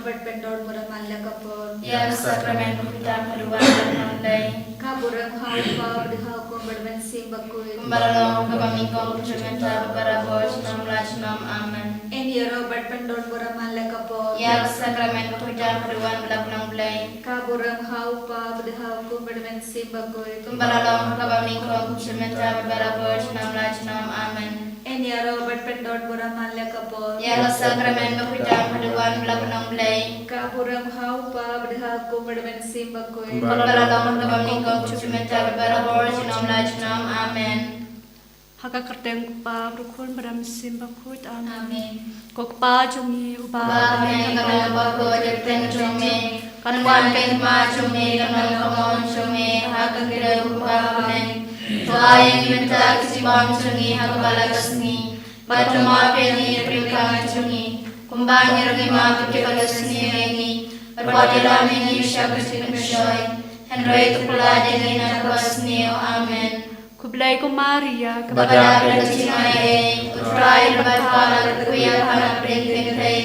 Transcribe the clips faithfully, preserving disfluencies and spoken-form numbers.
Bad pyndon burom man la ka por. Ïa ka sakramen bakhuid tam haduh wan la ka nonglei. Ka burom ha u Kpa bad ha u Khun bad Mynsiem Bakhuid. Kumba la long ha kaba nyngkong, kumjuh mynta bad barabor, junom la junom. Amen. Ngin ïaroh bad pyndon burom man la ka por. Ïa ka sakramen bakhuid tam haduh wan la ka nonglei. Ka burom ha u Kpa bad ha u Khun bad Mynsiem Bakhuid. Kumba la long ha kaba nyngkong, kumjuh mynta bad barabor, junom la junom. Amen. Ngin ïaroh bad pyndon burom man la ka por. Ïa ka sakramen bakhuid tam haduh wan la ka nonglei. Ka burom ha u Kpa bad ha u Khun bad Mynsiem Bakhuid. Kumba la long ha kaba nyngkong, kumjuh mynta bad barabor, junom la junom. Amen. Ha ka kyrteng u Kpa bad u Khun bad Mynsiem Bakhuid. Amen. Amen. Ko Kpa jong ngi uba ha bneng, ka long bakhuid ïa ka kyrteng jong me. Kan wan ka hima jong me, kan long ka mon jong me ha ka kyrteng uba ha bneng. To ai ïa ngi mynta ka jingbam jong ngi ha kaba la ka sngi. Bad to map ïa ngi ki briew jong ngi, kumba ngi ruh ngi map ïa kiba la sniew ïa ngi. Bad wat ïalam ïa ngi sha ka jingpynshoi, hynrei to pynlait ïa ngi na kaba sniew. Amen. Khublei ko Maria, kaba dap da ka jingai ei, u Trai u don bad pha, la kyrkhu ïa pha na pdeng kynthei,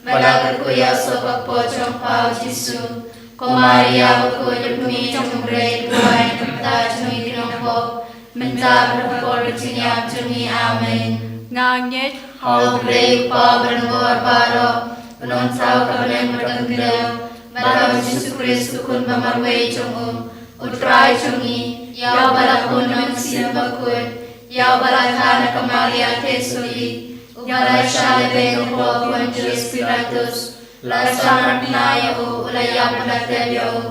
bad la kyrkhu ïa u soh ka kpoh jong pha u Jisu. Ko Maria bakhuid, u kmie jong u Blei, duwai namar kata jong ngi ki nongpop, mynta bad ha ka por ka jingïap jong ngi. Amen. Nga ngeit ha U Blei U Kpa Uba Donbor Baroh, u Nongthaw ka bneng bad ka khyndew, bad ha U Jisu Khrist u Khun ba marwei jong u, U Trai jong ngi, ïa uba la pun na u Mynsiem Bakhuid, ïa uba la kha na ka Maria theisotti, uba la shah lehbeiñ ha u Pontius Pilatus, la sah na bnai ïa u, u la ïap bad la tep ïa u,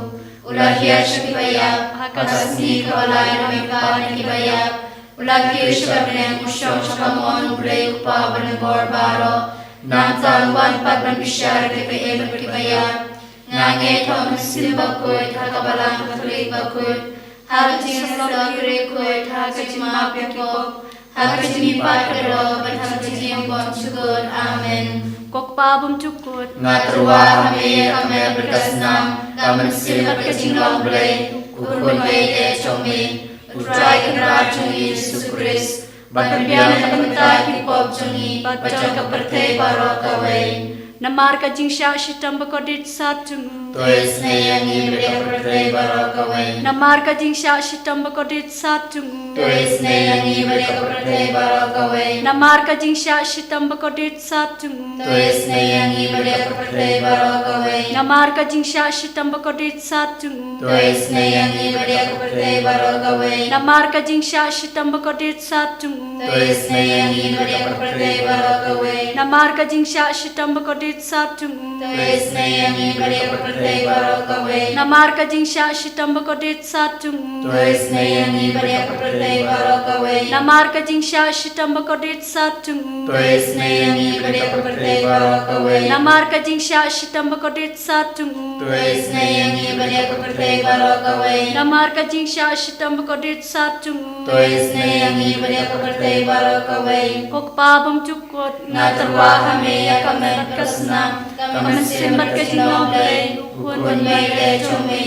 u la hiar sha kiba ïap, ha ka sngi kaba lai u la mihpat na kiba ïap, u la kiew sha bneng, u shong sha kamon U Blei U Kpa Uba Donbor Baroh. Nangta un wan pat ban bishar ïa kiba im bad kiba ïap. Nga ngeit ha U Mynsiem Bakhuid, ha ka Balang Katholik bakhuid, ha ka jingïasyllok ki riewkhuid, ha ka jingmap ïa ki pop, ha ka jingmihpat ka doh, bad ha ka jingim bymjukut. Amen. Ko Kpa bymjukut, nga tyrwa ha me ïa ka met bad ka snam, ka mynsiem bad ka jinglong Blei, u Khun ba ïeit jong me, U Trai Kynrad jong ngi Jisu Khrist, ba pynbiang na ka bynta ki pop jong ngi bad jong ka pyrthei baroh kawei. Namar ka jingshah shitom bakordit sat jong u, to isynei ïa ngi bad ïa ka pyrthei baroh kawei. Namar ka jingshah shitom bakordit sat jong u, to isynei ïa ngi bad ïa ka pyrthei baroh kawei. Namar ka jingshah shitom bakordit sat jong u, to isynei ïa ngi bad ïa ka pyrthei baroh kawei. Namar ka jingshah shitom bakordit sat jong u, to isynei ïa ngi bad ïa ka pyrthei baroh kawei. Namar ka jingshah shitom bakordit sat jong u, to isynei ïa ngi bad ïa ka pyrthei baroh kawei. Namar ka jingshah shitom bakordit sat jong u, to isynei ïa ngi bad ïa ka pyrthei baroh kawei. Namar ka jingshah shitom bakordit sat jong u, to isynei ïa ngi bad ïa ka pyrthei baroh kawei. Namar ka jingshah shitom bakordit sat jong u, to isynei ïa ngi bad ïa ka pyrthei baroh kawei. Namar ka jingshah shitom bakordit sat jong u, to isynei ïa ngi bad ïa ka pyrthei baroh kawei. Namar ka jingshah shitom bakordit sat jong u, to isynei ïa ngi bad ïa ka pyrthei baroh kawei. Ko Kpa bymjukut, nga tyrwa ha me ïa ka met bad ka snam, ka mynsiem bad ka jinglong Blei, u Khun ba ïeit jong me,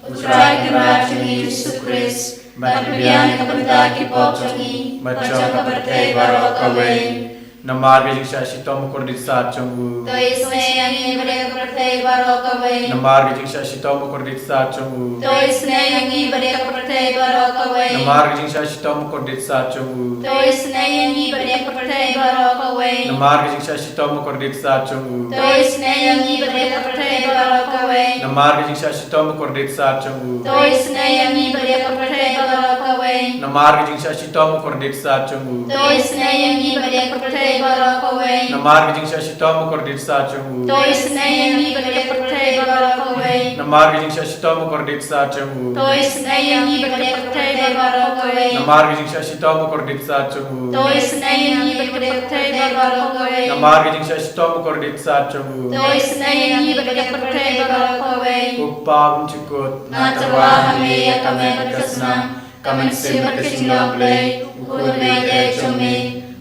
U Trai Kynrad jong ngi Jisu Khrist, ba pynbiang na ka bynta ki pop jong ngi bad jong ka pyrthei baroh kawei. Namar ka jingshah shitom bakordit sat jong u, to isynei ïa ngi bad ïa ka pyrthei baroh kawei. Namar ka jingshah shitom bakordit sat jong u, to isynei ïa ngi bad ïa ka pyrthei baroh kawei. Namar ka jingshah shitom bakordit sat jong u, to isynei ïa ngi bad ïa ka pyrthei baroh kawei. Namar ka jingshah shitom bakordit sat jong u, to isynei ïa ngi bad ïa ka pyrthei baroh kawei. Namar ka jingshah shitom bakordit sat jong u, to isynei ïa ngi bad ïa ka pyrthei baroh kawei. Namar ka jingshah shitom bakordit sat jong u, to isynei ïa ngi bad ïa ka pyrthei baroh kawei. Namar ka jingshah shitom bakordit sat jong u, to isynei ïa ngi bad ïa ka pyrthei baroh kawei. Namar ka jingshah shitom bakordit sat jong u, to isynei ïa ngi bad ïa ka pyrthei baroh kawei. Namar ka jingshah shitom bakordit sat jong u, to isynei ïa ngi bad ïa ka pyrthei baroh kawei. Namar ka jingshah shitom bakordit sat jong u, to isynei ïa ngi bad ïa ka pyrthei baroh kawei. Ko Kpa bymjukut, nga tyrwa ha me ïa ka met bad ka snam, ka mynsiem bad ka jinglong Blei, u Khun ba ïeit jong me,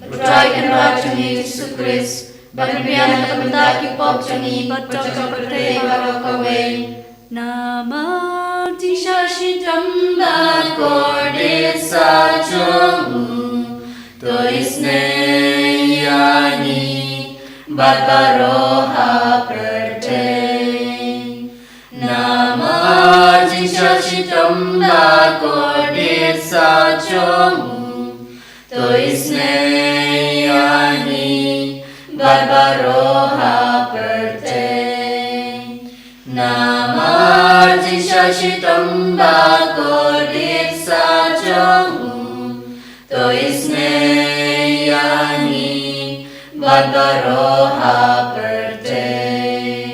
U Trai Kynrad jong ngi Jisu Khrist, ba pynbiang na ka bynta ki pop jong ngi bad jong ka pyrthei baroh kawei. Namar ka jingshah shitom bakordit sat jong u, to isynei ïa ngi bad baroh ha pyrthei Jingshisha shitom ba kordit sa jong u, to isynei ïa ngi bad baroh ha pyrthei. Namar jingshisha shitom ba kordit sa jong u, to isynei ïa ngi bad baroh ha pyrthei.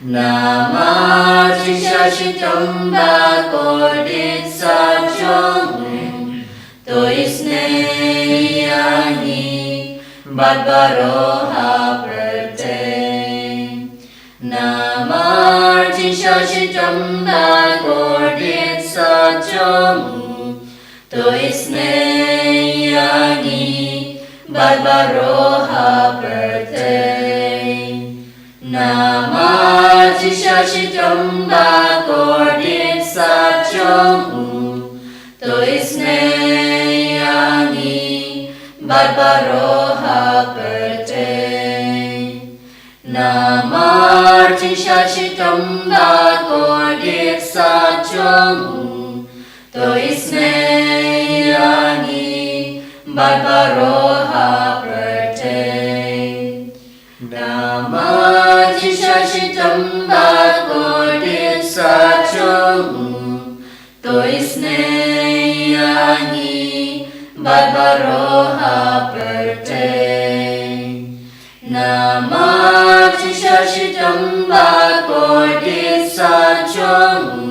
Namar jingshisha shitom ba kordit sa jong u, to isynei ïa ngi bad baroh ha pyrthei. Namar jingshisha shitom ba kordit sa jong u, to isynei ïa ngi bad baroh ha pyrthei. Namar jingshisha shitom ba kordit sa jong u, to isynei ïa ngi bad baroh ha pyrthei. Namar jingshisha shitom ba kordit sa jong u, to isynei ïa ngi bad baroh ha pyrthei. Namar jingshisha shitom ba kordit sa jong u, to isynei ïa ngi bad baroh ha pyrthei. Namar jingshisha shitom ba kordit sa jong u,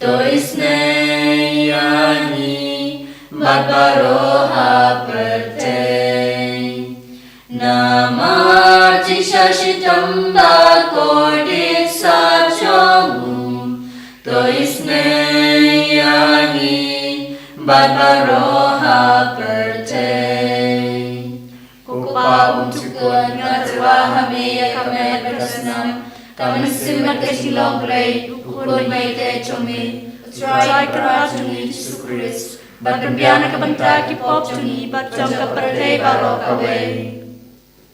to isynei ïa ngi bad baroh ha pyrthei. Namar jingshisha shitom ba kordit sa jong u, to isynei ïa ngi bad baroh ha pyrthei. Ko Kpa bymjukut, nga tyrwa ha me ïa ka met bad ka snam, ka mynsiem bad ka jinglong Blei, U Khun ba ïeit jong me, U Trai Kynrad jong ngi Jisu Khrist, ban pynbiang na ka bynta ki pop jong ngi bad jong ka pyrthei baroh kawei.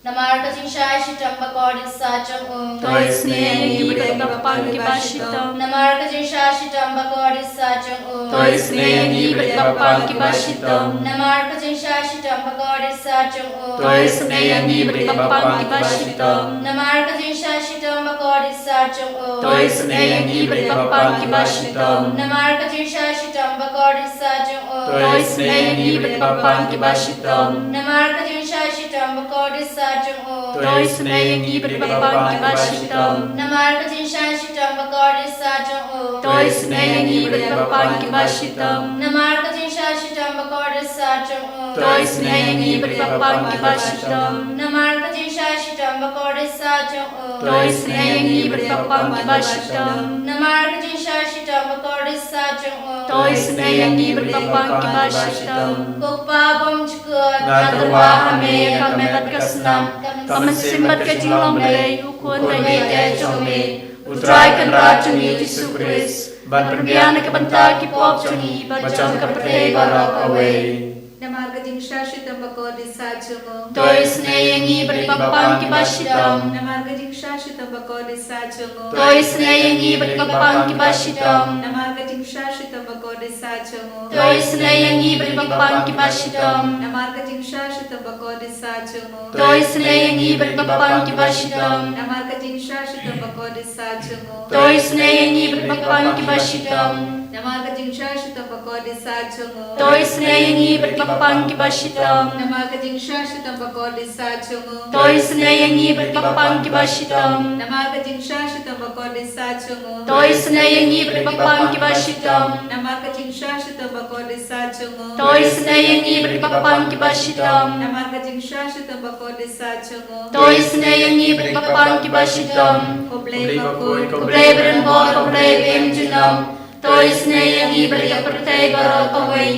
Namar ka jingshisha shitom ba kordit sa jong u, to isynei ïa ngi bad ïa ki bapang kiba shitom. Namar ka jingshisha shitom ba kordit sa jong u, to isynei ïa ngi bad ïa ki bapang kiba shitom. Namar ka jingshisha shitom ba kordit sa jong u, to isynei ïa ngi bad ïa ki bapang kiba shitom. Namar ka jingshisha shitom ba kordit sa jong u, to isynei ïa ngi bad ïa ki bapang kiba shitom. Namar ka jingshisha shitom ba kordit sa jong u, to isynei ïa ngi bad ïa ki bapang kiba shitom. Namar ka jingshisha shitom ba kordit sa jong u, to isynei ïa ngi bad ïa ki bapang kiba shitom. Namar ka jingshisha shitom ba kordit sa jong u, to isynei ïa ngi bad ïa ki bapang kiba shitom. Namar ka jingshisha shitom ba kordit sa jong u, to isynei ïa ngi bad ïa ki bapang kiba shitom. Namar ka jingshisha shitom ba kordit sa jong u, to isynei ïa ngi bad ïa ki bapang kiba shitom. Namar ka jingshisha shitom ba kordit sa jong u, to isynei ïa ngi bad ïa ki bapang kiba shitom. Ko Kpa bymjukut, nga tyrwa ha me ïa ka met bad ka snam, ka mynsiem bad ka jinglong Blei, U Khun ba ïeit jong me, U Trai Kynrad jong ngi Jisu Khrist, ban pynbiang na ka bynta ki pop jong ngi bad jong ka pyrthei baroh kawei. Namar ka jingshisha shitom ba kordit sa jong u, to isynei ïa ngi bad ïa ki bapang kiba shitom. Namar ka jingshisha shitom ba kordit sa jong u, to isynei ïa ngi bad ïa ki bapang kiba shitom. Namar ka jingshisha shitom ba kordit sa jong u, to isynei ïa ngi bad ïa ki bapang kiba shitom. Namar ka jingshisha shitom ba kordit sa jong u, to isynei ïa ngi bad ïa ki bapang kiba shitom. Namar ka jingshisha shitom ba kordit sa jong u, to isynei ïa ngi bad ïa ki bapang kiba shitom. Namar ka jingshisha shitom ba kordit sa jong u, to isynei ïa ngi bad ïa ki bapang kiba shitom. Namar ka jingshisha shitom ba kordit sa jong u, to isynei ïa ngi bad ïa ki bapang kiba shitom. Namar ka jingshisha shitom ba kordit sa jong u, to isynei ïa ngi bad ïa ki bapang kiba shitom. Namar ka jingshisha shitom ba kordit sa jong u, to isynei ïa ngi bad ïa ki bapang kiba shitom. Namar ka jingshisha shitom ba kordit sa jong u, to isynei ïa ngi bad ïa ki bapang kiba shitom. Ko Blei bakhuid, ko Blei badonbor, ko Blei ba im junom, to isynei ïa ngi bad ïa ka pyrthei baroh kawei.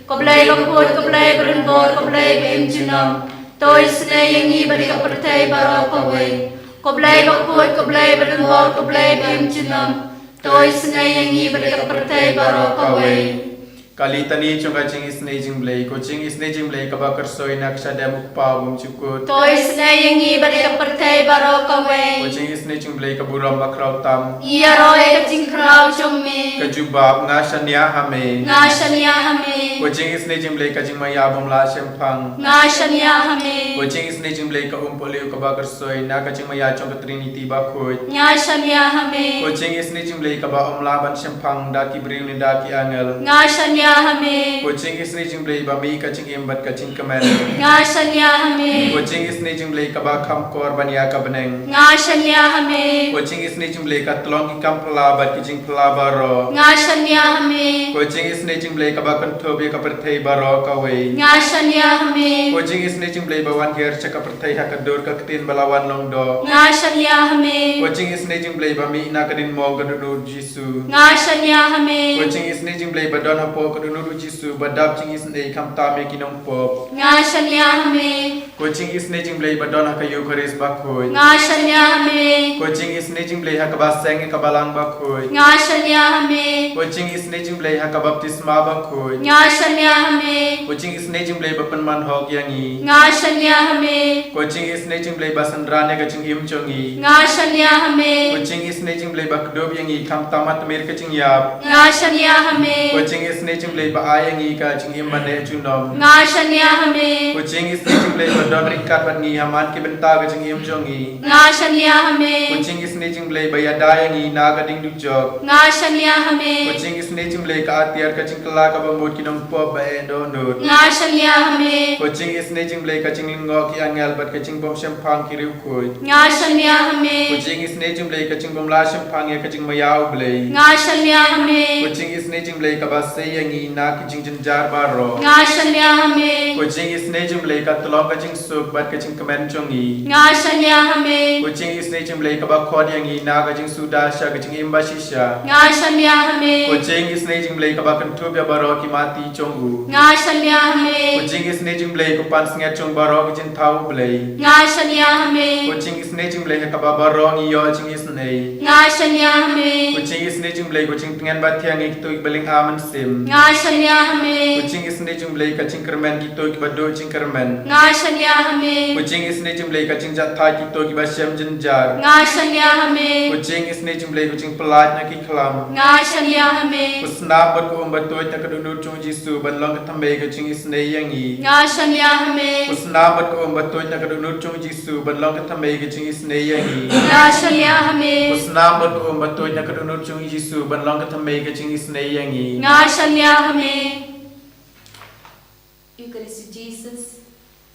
Ko Blei bakhuid, ko Blei badonbor, ko Blei ba im junom, to isynei ïa ngi bad ïa ka pyrthei baroh kawei. Ko Blei bakhuid, ko Blei badonbor, ko Blei ba im junom, to isynei ïa ngi bad ïa ka pyrthei baroh kawei. Ka litani jong ka jingisynei jingblei. Ko jingisynei jingblei kaba kyrsoi na ka shadem u Kpa u bymjukut. To isynei ïa ngi bad ïa ka pyrthei baroh kawei. Ko jingisynei jingblei ka burom bakhraw tam. Ïaroh ïa ka jingkhraw jong me. Ka jubab, nga shaniah ha me. Nga shaniah ha me. Ko jingisynei jingblei ka jingmaïa bym lah shemphang. Nga shaniah ha me. Ko jingisynei jingblei ka umpohliew kaba kyrsoi na ka jingmaïa jong ka Trinity bakhuid. Nga shaniah ha me. Ko jingisynei jingblei kaba ym lah ban shemphang da ki briew ne da ki angel. Nga shaniah ha me. Ko jingisynei jingblei ba mih ka jingim bad ka jingkmen. Nga shaniah ha me. Ko jingisynei jingblei kaba kham kor ban ïa ka bneng. Nga shaniah ha me. Ko jingisynei jingblei ka tlong ki kam phylla bad ki jingphylla baroh. Nga shaniah ha me. Ko jingisynei jingblei kaba kynthup ïa ka pyrthei baroh kawei. Nga shaniah ha me. Ko jingisynei jingblei ba wan hiar sha ka pyrthei ha ka dur ka ktien ba la wan long doh. Nga shaniah ha me. Ko jingisynei jingblei ba mih na ka ding mong ka dohnud u Jisu. Nga shaniah ha me. Ko jingisynei jingblei ba don hapoh ka dohnud u Jisu ba dap jingisynei khamtam ïa ki nongpop. Nga shaniah ha me. Ko jingisynei jingblei ba don ha ka Eukharist bakhuid. Nga shaniah ha me. Ko jingisynei jingblei ha kaba seng ïa ka Balang bakhuid. Nga shaniah ha me. Ko jingisynei jingblei ha ka baptisma bakhuid. Nga shaniah ha me. Ko jingisynei jingblei ba pynman hok ïa ngi. Nga shaniah ha me. Ko jingisynei jingblei ba synran ïa ka jingim jong ngi. Nga shaniah ha me. Ko jingisynei jingblei ba kdup ïa ngi khamtam ha tmier ka jingïap. Nga shaniah ha me. Ko jingisynei jingblei ba ai ïa ngi ka jingim ba neh junom. Nga shaniah ha me. Ko jingisynei jingblei ba don ryngkat bad ngi ha man ki bynta ka jingim jong ngi. Nga shaniah ha me. Ko jingisynei jingblei ba ïada ïa ngi na ka ding dujok. Nga shaniah ha me. Ko jingisynei jingblei ka atiar ka jingkylla kaba mut ki nongpop ba eh dohnud. Nga shaniah ha me. Ko jingisynei jingblei ka jinglyngngoh ki angel bad ka jingbym shemphang ki riewkhuid. Nga shaniah ha me. Ko jingisynei jingblei ka jingbym lah shemphang ïa ka jingmaïa u Blei. Nga shaniah ha me. Ko jingisynei jingblei kaba sei ïa ngi na ki jingjynjar baroh. Nga shaniah ha me. Ko jingisynei jingblei ka tlong ka jingsuk bad ka jingkmen jong ngi. Nga shaniah ha me. Ko jingisynei jingblei kaba khot ïa ngi na ka jingsuda sha ka jingim bashisha. Nga shaniah ha me. Ko jingisynei jingblei kaba kynthup ïa baroh ki mati jong u. Nga shaniah ha me. Ko jingisynei jingblei ko pansngiat jong baroh ki jingthaw u Blei. Nga shaniah ha me. Ko jingisynei jingblei ha kaba baroh ngi ïoh jingisynei. Nga shaniah ha me. Ko jingisynei jingblei ko jingtngen ba thiang ïa kito kiba lyngba mynsiem. Nga shaniah ha me. Ko jingisynei jingblei ka jingkyrmen kito kiba duh jingkyrmen. Nga shaniah ha me. Ko jingisynei jingblei ka jingjahthait kito kiba shem jynjar. Nga shaniah ha me. Ko jingisynei jingblei ko jingpyllait na ki khlam. Nga shaniah ha me. Ko snam bad ko um ba tuid na ka dohnud jong u Jisu ban long ka thymmei ka jingisynei ïa ngi. Nga shaniah ha me. Ko snam bad ko um ba tuid na ka dohnud jong u Jisu ban long ka thymmei ka jingisynei ïa ngi. Nga shaniah ha me. Ko snam bad ko um ba tuid na ka dohnud jong u Jisu ban long ka thymmei ka jingisynei ïa ngi. Nga shaniah ha me. Eucharist Jesus,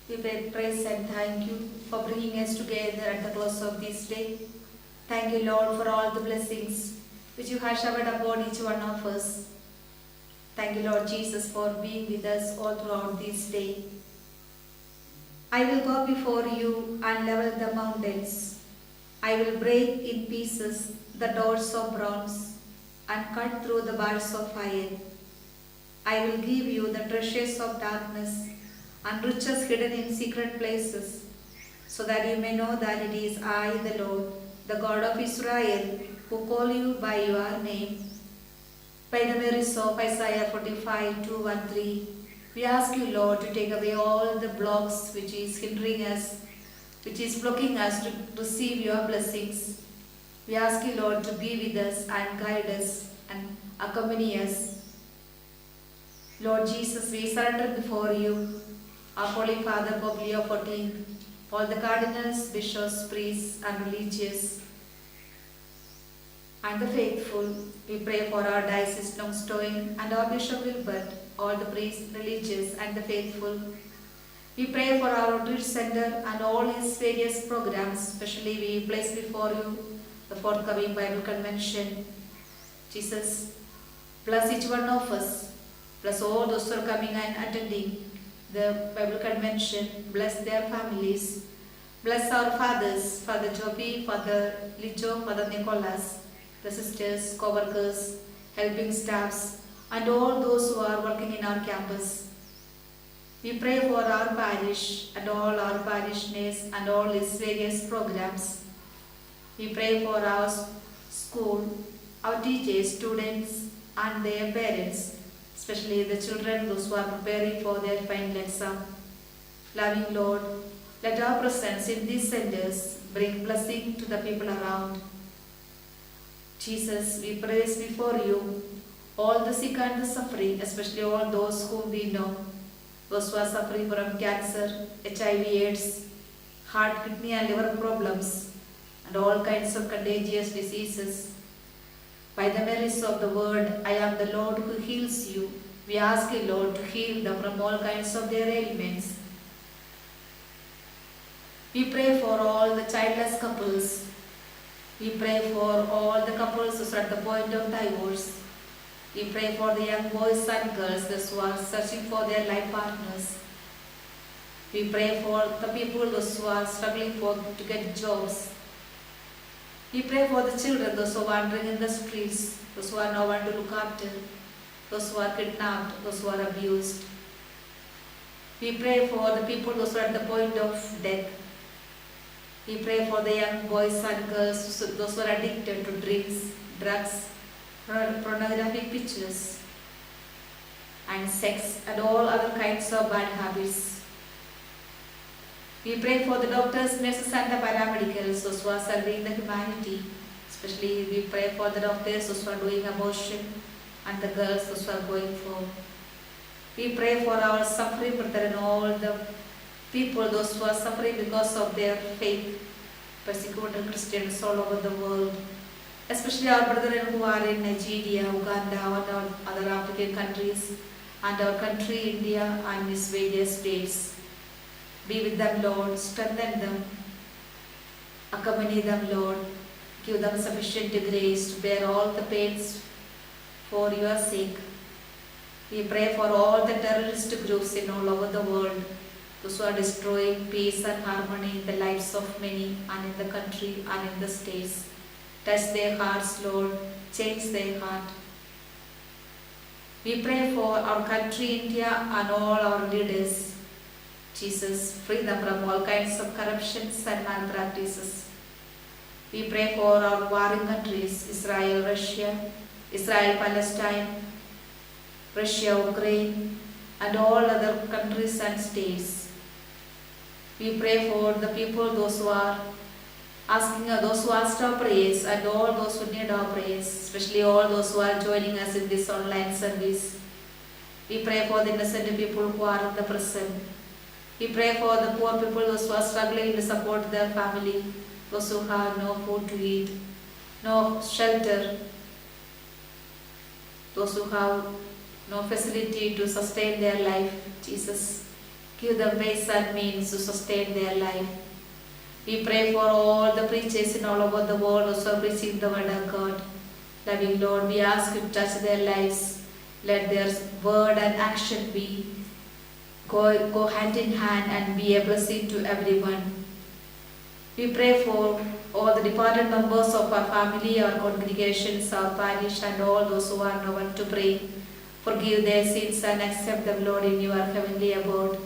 we pray, praise and thank you for bringing us together at the close of this day. Thank you, Lord, for all the blessings which you have showered upon each one of us. Thank you, Lord Jesus, for being with us all throughout this day. I will go before you and level the mountains. I will break in pieces the doors of bronze and cut through the bars of iron. I will give you the treasures of darkness and riches hidden in secret places, so that you may know that it is I, the Lord, the God of Israel, who call you by your name. By the merits of Isaiah forty-five, two and three, we ask you, Lord, to take away all the blocks which is hindering us, which is blocking us to receive your blessings. We ask you, Lord, to be with us and guide us and accompany us. Lord Jesus, we surrender before you our Holy Father Pope Leo fourteenth, all the cardinals, bishops, priests, and religious, and the faithful. We pray for our Diocese Longstoin and our Bishop Wilbert, all the priests, religious, and the faithful. We pray for our retreat center and all its various programs, especially we place before you the forthcoming Bible convention. Jesus, bless each one of us. Bless all those who are coming and attending the Bible convention. Bless their families. Bless our fathers, Father Joby, Father Lijo, Father Nicholas, the sisters, co-workers, helping staffs, and all those who are working in our campus. We pray for our parish and all our parishioners and all its various programs. We pray for our s-, school, our teachers, students, and their parents, especially the children, those who are preparing for their final exam. Loving Lord, let our presence in these centers bring blessing to the people around. Jesus, we place before you all the sick and the suffering, especially all those whom we know, those who are suffering from cancer, H I V AIDS, heart, kidney, and liver problems, and all kinds of contagious diseases. By the merits of the word, "I am the Lord who heals you," we ask you, Lord, to heal them from all kinds of their ailments. We pray for all the childless couples. We pray for all the couples who are at the point of divorce. We pray for the young boys and girls, those who are searching for their life partners. We pray for the people, those who are struggling for to get jobs. We pray for the children, those who are wandering in the streets, those who have no one to look after, those who are kidnapped, those who are abused. We pray for the people, those who are at the point of death. We pray for the young boys and girls, those who are addicted to drinks, drugs, porn-, pornographic pictures, and sex, and all other kinds of bad habits. We pray for the doctors, nurses, and the paramedicals, those who are serving the humanity. Especially, we pray for the doctors, those who are doing abortion, and the girls, those who are going for. We pray for our suffering brethren, all the people, those who are suffering because of their faith, persecuted Christians all over the world, especially our brethren who are in Nigeria, Uganda, and our other African countries, and our country, India, and its various states. Be with them, Lord. Strengthen them. Accompany them, Lord. Give them sufficient grace to bear all the pains for your sake. We pray for all the terrorist groups in all over the world, those who are destroying peace and harmony in the lives of many and in the country and in the states. Touch their hearts, Lord. Change their heart. We pray for our country, India, and all our leaders. Jesus, free them from all kinds of corruptions and malpractices. We pray for our warring countries, Israel, Russia, Israel, Palestine, Russia, Ukraine, and all other countries and states. We pray for the people, those who are asking, uh, those who asked our prayers, and all those who need our prayers, especially all those who are joining us in this online service. We pray for the innocent people who are in the prison. We pray for the poor people, those who are struggling to support their family, those who have no food to eat, no shelter, those who have no facility to sustain their life. Jesus, give them ways and means to sustain their life. We pray for all the preachers in all over the world, those who are preaching the word of God. Loving Lord, we ask you to touch their lives. Let their word and action be go, go hand in hand and be a blessing to everyone. We pray for all the departed members of our family, our congregations, our parish, and all those who are no one to pray. Forgive their sins and accept them, Lord, in your heavenly abode.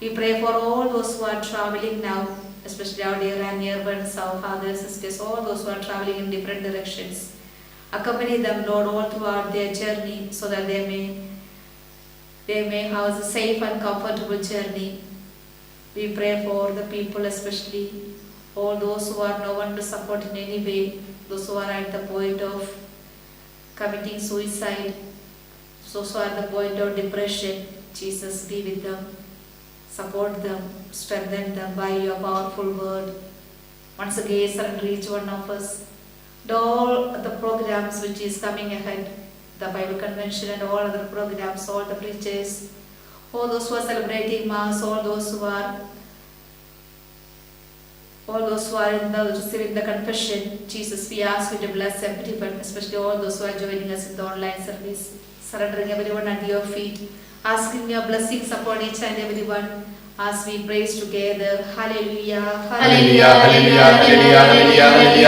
We pray for all those who are traveling now, especially our dear and near ones, our fathers, sisters, all those who are traveling in different directions. Accompany them, Lord, all throughout their journey, so that they may, they may have a safe and comfortable journey. We pray for the people, especially all those who are no one to support in any way, those who are at the point of committing suicide, those who are at the point of depression. Jesus, be with them, support them, strengthen them by your powerful word. Once again, surrender each one of us, and all the programs which is coming ahead, the Bible convention and all other programs, all the preachers, all those who are celebrating Mass, all those who are, all those who are in the receiving the confession. Jesus, we ask you to bless everyone, especially all those who are joining us in the online service. Surrendering everyone at your feet, asking your blessings upon each and everyone as we praise together. Hallelujah, hallelujah, hallelujah, hallelujah, hallelujah.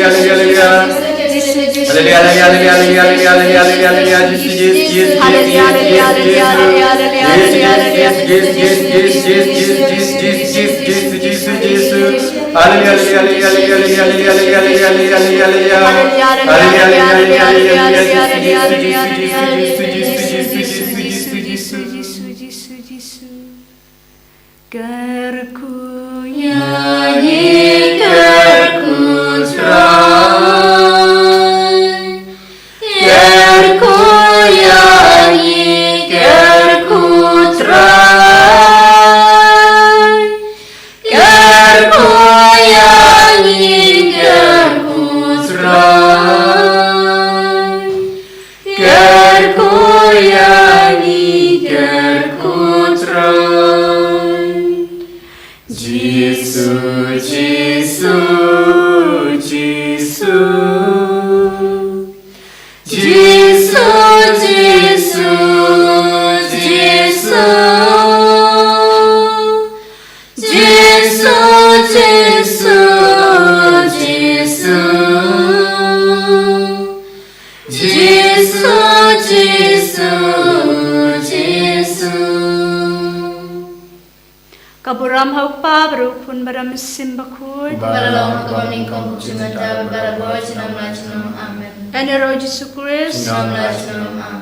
Kyrkhu ïa ngi, kyrkhu Trai. Kyrkhu ïa ngi, kyrkhu Trai. Kyrkhu ïa ngi, kyrkhu Trai. Kyrkhu ïa ngi, kyrkhu Trai. Jisu, Jisu, Jisu. Jisu, Jisu, Jisu. Jisu, Jisu, Jisu. Jisu, Jisu, Jisu. Ka burom ha u Kpa bad u Khun bad u Mynsiem Bakhuid. Ba la long ha kaba nyngkong, kumjuh mynta bad barabor, junom la junom. Amen. Ïaroh Jisu Khrist. Junom la junom. Amen.